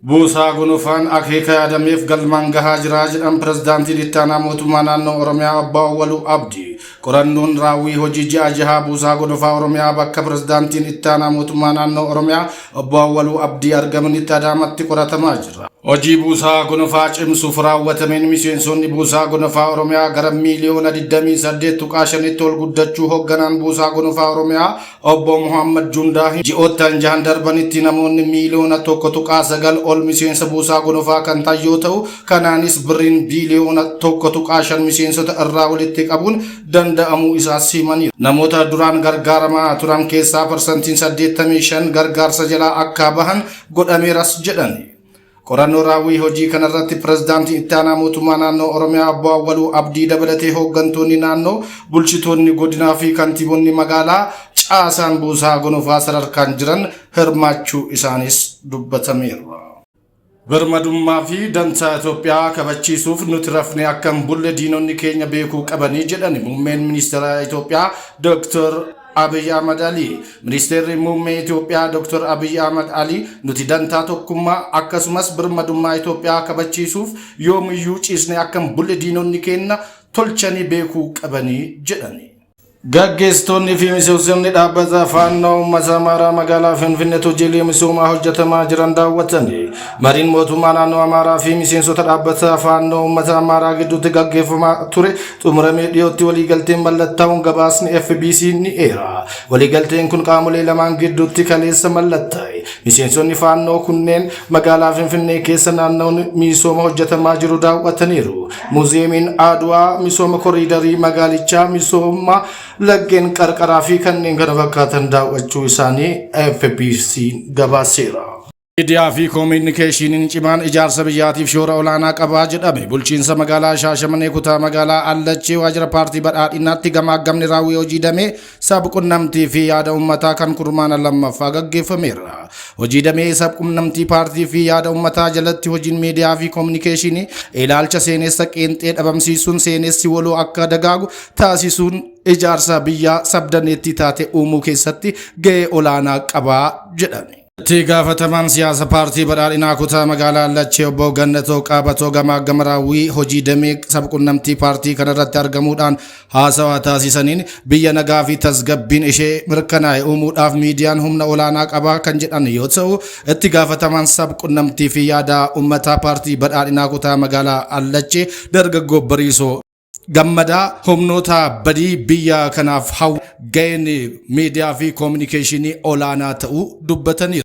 Buusaa Gonofaan akeeka yaadameef galmaan gahaa jira jedhan Pirezidaantiin Ittaanaa Mootummaa Naannoo Oromiyaa Obbo Awwaluu Abdii. Qorannoon raawwii hojii ji'a jahaa Buusaa Gonofaa Oromiyaa bakka Pirezidaantiin Ittaanaa Mootummaa Naannoo Oromiyaa Obbo Awwaluu Abdii argamanitti Adaamatti qoratamaa jira. Hojii Buusaa Gonofaa cimsuuf raawwatameen miseensonni Buusaa Gonofaa Oromiyaa gara miiliyoona 28.5tti ol guddachuu hogganaan Buusaa Gonofaa Oromiyaa Obbo Mohaammad Jundaa ji'oottan jahan darbanitti namoonni miiliyoona 1.9 ol miseensa Buusaa Gonofaa kan ta'an yoo ta'u, kanaanis birriin biiliyoona 1.5 miseensota irraa walitti qabuun danda'amuu isaas himaniiru. Namoota duraan gargaaramaa turan keessaa parsantiin 85 gargaarsa jalaa akka bahan godhameeras jedhani. Qorannoo raawwii hojii kanarratti Pirezidaantiin Itti Aanaa Mootummaa Naannoo Oromiyaa Obbo Awwaluu Abdii dabalatee hooggantoonni naannoo, bulchitoonni godinaa fi kantiibonni magaalaa caasaan buusaa gonofaa sadarkaan jiran hirmaachuu isaaniis dubbatameera. Birmadummaa fi dantaa Itoophiyaa kabachiisuuf nuti rafnee akka hin bulle diinonni keenya beekuu qabanii jedhani muummeen ministeera Itoophiyaa Dr. Abiy Ahmad Ali. Ministeerri muummee Itoophiyaa Dr. Abiy Ahmad Ali nuti dantaa tokkummaa akkasumas birmadummaa Itoophiyaa kabachiisuuf yoomiyyuu ciisnee akka hin bulle diinonni keenya tolchanii beekuu qabanii jedhani. Gaggeessitoonni fi miseensonni dhaabbata Faannoo Uummata Amaaraa magaalaa Finfinneetti hojiilee misoomaa hojjetamaa jiran daawwatani. Mariin mootummaa naannoo Amaaraa fi miseensota dhaabbata Faannoo Uummata Amaaraa gidduutti gaggeeffamaa ture xumuramee dhiyootti waliigalteen mallattaa'uun gabaasni FBC ni eera. Waliigalteen kun qaamolee lamaan gidduutti kaleessa mallattaa'e. Miseensonni Faannoo kunneen magaalaa Finfinnee keessa naanna'uun misooma hojjetamaa jiru daawwataniiru. Muuziyeemiin Adwaa, misooma koriidarii magaalichaa, misooma laggeen qarqaraa fi kanneen kana fakkaatan daawwachuu isaanii FBC gabaaseera. Miidiyaa fi koominikeeshiniin cimaan ijaarsa biyyaatiif shoora olaanaa qabaa jedhame. Bulchiinsa magaalaa Shaashamannee kutaa magaalaa Allachee waajjira paartii badhaadhinaatti gamaaggamni raawwii hojii damee sabqunnamtii fi yaada uummataa kan kurmaana lammaffaa gaggeeffameera. Hojii damee sabqunnamtii paartii fi yaada uummataa jalatti hojiin miidiyaa fi koominikeeshinii ilaalcha seenessa qeenxee dhabamsiisuun seenessi waloo akka dagaagu taasisuun ijaarsa biyyaa sabdaneettii taate uumuu keessatti gahee olaanaa qabaa jedhame. Itti gaafatamaan siyaasa paartii badhaadhinaa kutaa magaalaa Allachee obbo Gannatoo Qaabatoo gamaagama raawwii hojii damee sabqunnamtii paartii kanarratti argamuudhaan haasawaa taasisaniin biyya nagaa fi tasgabbiin ishee mirkanaa'e uumuudhaaf miidiyaan humna olaanaa qabaa kan jedhan yoo ta'u itti gaafatamaan sabqunnamtii fi yaada uummataa paartii badhaadhinaa kutaa magaalaa Allachee dargaggoo Bariisoo Gammadaa humnoota badii biyya kanaaf hawwu ga'een miidiyaa fi koominikeeshinii olaanaa ta'uu dubbataniiru.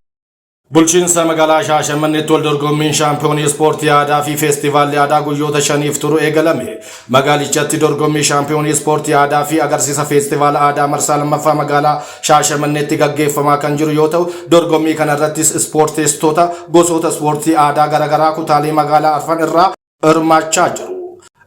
Bulchiinsa magaalaa Shaashamanneetti wal dorgommiin shaampiyoonii ispoortii aadaa fi feestivaalli aadaa guyyoota shaniif turu eegalame. Magaalichatti dorgommii shaampiyoonii ispoortii aadaa fi agarsiisa feestivaala aadaa marsaa lammaffaa magaalaa Shaashamanneetti gaggeeffamaa kan jiru yoo ta'u, dorgommii kanarrattis ispoorteessitoota gosoota ispoortii aadaa garaagaraa kutaalee magaalaa arfan irraa hirmaachaa jiru.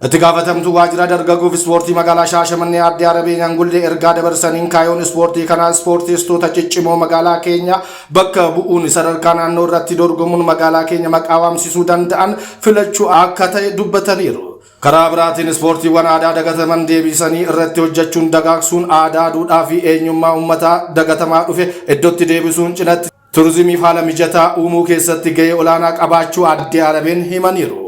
Itti gaafatamtuu waajjira dargaggoof ispoortii magaalaa Shaashamannee Aadde Arabee Nyaangullee ergaa dabarsaniin kaayoon ispoortii kanaa ispoortistoota ciccimoo magaalaa keenya bakka bu'uun sadarkaa naannoo irratti dorgomuun magaalaa keenya maqaa waamsisuu danda'an filachuu akka ta'e dubbataniiru. Karaa biraatiin ispoortiiwwan aadaa dagataman deebisanii irratti hojjechuun dagaagsuun aadaa, duudhaa fi eenyummaa uummataa dagatamaa dhufe iddootti deebisuun cinatti turizimiif haala mijataa uumuu keessatti gahee olaanaa qabaachuu Aadde Arabeen himaniiru.